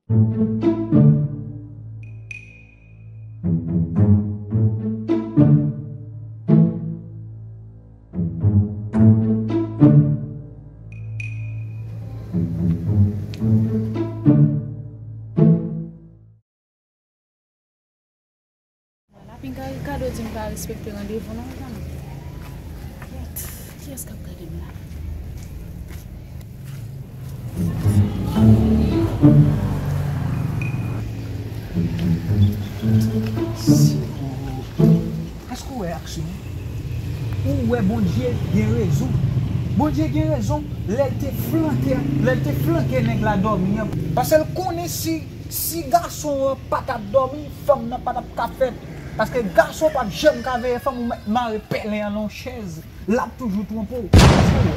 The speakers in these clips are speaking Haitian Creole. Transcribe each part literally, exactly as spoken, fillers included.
Lapin ka Ricardo di m pa respekte randevou non, zanmi. Kiyès k ap gade m la? Èske w wè aksyon? Ou wè Bondye gen rezon. Bondye gen rezon lè l te flanke, lè l te flanke nèg la dòmi an. Paske l konnen si, si gason an pa t ap dòmi, fanm nan pa t ap ka fèt. Paske gason pa t janm ka veye fanm, ou mèt mare pèlen an nan yon chèz. L ap toujou twonpe w. Èske w wè?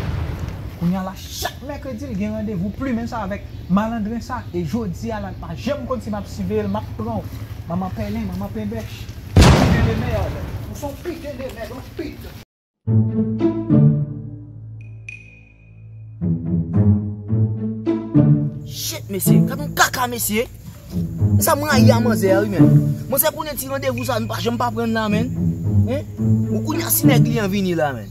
Kounye a la, chak mèkredi, l gen randevou plimen sa avèk malandren sa. E jodi a la, l pa janm konn si m ap siveye l, m ap pran w. Manman pèlen, manman penbèch. Putain de merde. Ou se yon putain de merde, yon pit. Shit, mesye. Gad yon kaka, mesye. Sa m rayi a manzè a, wi, men. Manzè konnen ti randevou sa, nou pa janm pa pran l la, men. Hein? Ou kounye a si nèg li an vini la, men.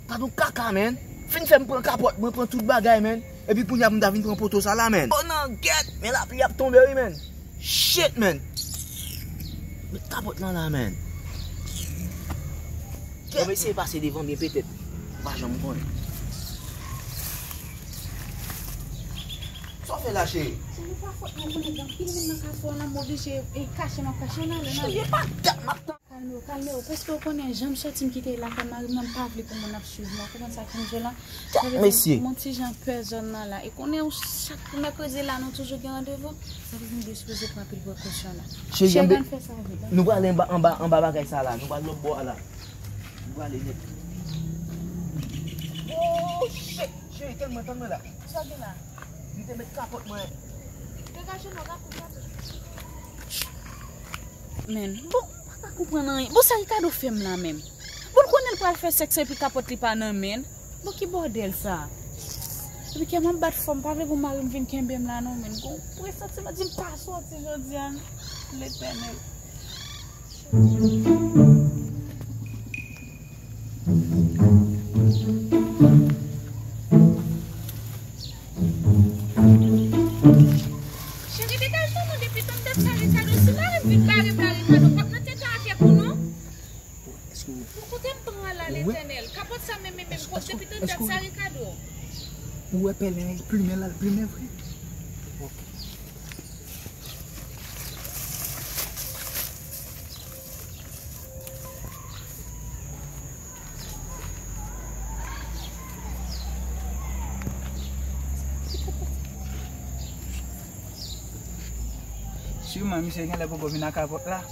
Gad yon kaka, men. Fin fè m pran kapòt, mwen pran tout bagay, men. Epi kounye a pou m ta vin pran poto sa la, men. Oh non, gèt, men lapli ap tonbe, wi, men. Shit, men. Met kapòt lan la, men. Bon, mesye pase devan byen petèt. Ou pa janm konnen. Sa w fè la, cheri? Se nou pa fòt mwen konnen gen anpil moun nan kafou an, m oblije, e, kache, m ap kache, n ale, n ale. Cheri, e pa dat m ap tann. Kalme w, kalme w, paske w konnen jan m sòti m kite lakay mari m nan, m pa vle pou moun ap swiv mwen, ou konprann sa k rive la? Sa vle di, mesye, m yon ti jan pè zòn nan la. E konnen w chak mèkredi la, nou toujou gen randevou. Sa vle di m dwe sipoze pran anpil prekosyon la. Cheri, cheri, ann fè sa vit, la. Nou prale anba, anba, anba bagay sa la. Nou prale lòt bò a la. Nou prale nèt. Oh, shit! Cheri, tann mwen, tann mwen la. Sa gen la? M te met kapòt mwen. Degaje non, n ap pran. Men, bon, m pa ka konprann anyen. Bon, sa Ricardo fè m la menm? Bon, l konnen l pral fè sèks epi kapòt li pa nan men l. Bon, ki bòdèl sa? Epi kè m ap bat fò, m pa vle pou mari m vin kenbe m la non, men. Gon presantiman di m pa sòti jodi a non. Letènèl. Cheri, degaj non, non, depi tann dat sa Ricardo, si mari m vin bare m la, Ricardo p ap nan tenten avèk ou non. Èske w... Bon, kote m pran la, Letènèl? Kapòt sa menm, menm, menm, depi tann dat sa Ricardo. Ou wè pèlen an, plimen l al plimen vre? Ok. Siman misye genlè poko vin ak kapòt la.